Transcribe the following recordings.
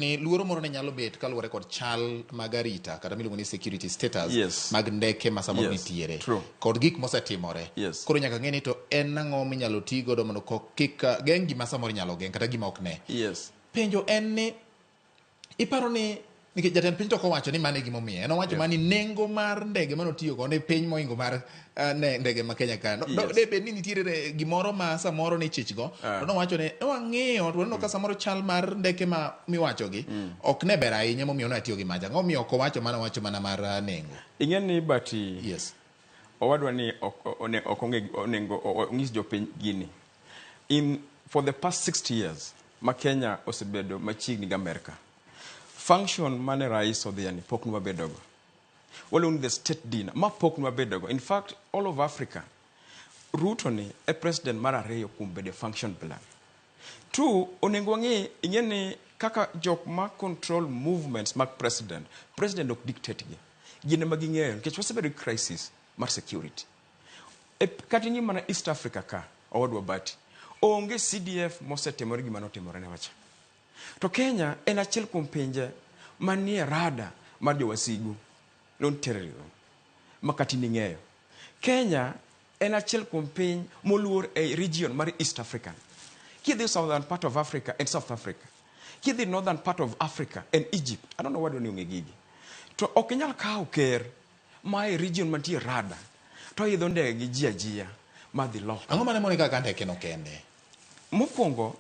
Ni luoro moro ne nyalo bet kaluwore kod chal mag arita kata miluongo ni security status mag ndeke ma samoro nitiere kod gik mosetimore. Koro nyaka ng'e ni to en ang'o minyalo ti godo mondo kik geng' gima samoro inyalo geng' kata gima ok ne. Penjo en ni iparo ni nikech jatend piny to ok owacho ni mano e gimomiyo en owacho mana ni nengo mar ndege mane otiyogo ni piny mohingo mar ne ndege ma Kenya ka. De bed ni nitiere gimoro ma samoro ni chich go. To nowacho ni wang'iyo to waneno ka samoro chal mar ndeke ma miwacho gi ok ne ber ahinya momiyo natiyo gi macha. Ang'o miyo ok owacho mana owacho mana mar nengo? Ing'e ni bati owadwa ni ok ok ong'e onengo onyis jopiny gini. In for the past 60 years ma Kenya osebedo machiegni gi Amerika. Function mane rais odhiye ni pok nwabedogo. Waluongo ni the state dinner ma pok nwabedogo. In fact, all of Africa, Ruto ni e president mar ariyo kuom bedo e function plan. Two, onego wang'e ing'e ni kaka jok ma control movements mag president, president ok dictate gi. Gin ema ging'eyo nikech wasebedo gi crisis mar security. E, kata ing'i mana East Africa ka, owadwa Bati, onge CDF mosetimore gima notimore ne wacha. To Kenya en achiel kuom pinje manie rada mar jowasigu, non terrorism, ma kata in ing'eyo. Kenya en achiel kuom piny moluor e region mar East African. Kidhi southern part of Africa en South Africa. Kidhi northern part of Africa en Egypt. I don't know wadwa ni ong'e gigi. To ok inyal kawo ker ma e region mantie rada to idho ndege gi ji ajia madhi loka. Ang'o mane mone kaka ndeke no kende? Mokwongo,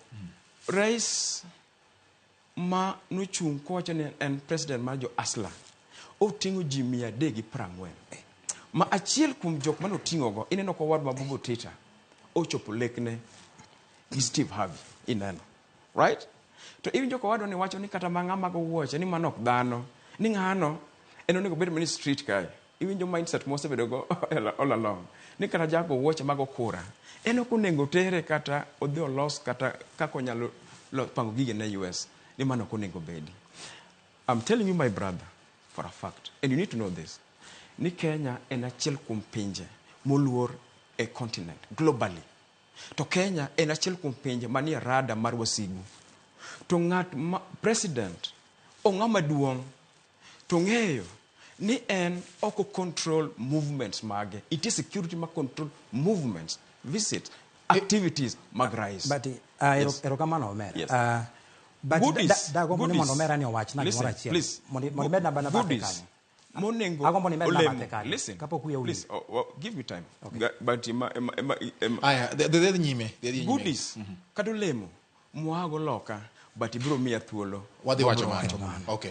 rais ma nochung' kowacho ni en president mar jo Asla oting'o ji 340. Ma achiel kuom jok mane oting'ogo, ineno ka owadwa Bobo Tita ochopo lekne gi Steve Harvey, ineno. Right? To iwinjo ka owadwa ni wacho ni kata ma ng'ama go wuoche ni mano ok dhano, ni ng'ano en onego obed mana e street kae. Iwinjo mindset mosebedo go all along. Ni kata jago wuoche mago kura, en ok onego tere kata odhi olos kata kaka onyalo pango gige ne US. Ni mano ok onego bedi. I'm telling you my brother for a fact, and you need to know this, ni Kenya en achiel kuom pinje moluor e continent globally. To Kenya en achiel kuom pinje manie rada mar wasigu. To ng'at ma president o ng'ama duong' to ng'eyo ni en ok o control movements mage. Nitie security ma control movements, visits, activities mag rais. But erokamano omera. Yes. But Goodies, dagombo ni goodies. mondo omera ni owachna gimoro Listen, achiel. please. Mondo imed namba na bathe Goodies. kanyo. Monengo Agombo ni imed olemo. namba kanyo. Listen. Kapok wiya owil. Please, oh, well, give me time. Okay. But ema, ema, ema, ema. Aya, dhi nyime, dhi nyime. Goodies, kata olemo, mwago loka, but ibiro miya thuolo. Wadhi wacho Wabiro mano. wacho. Okay.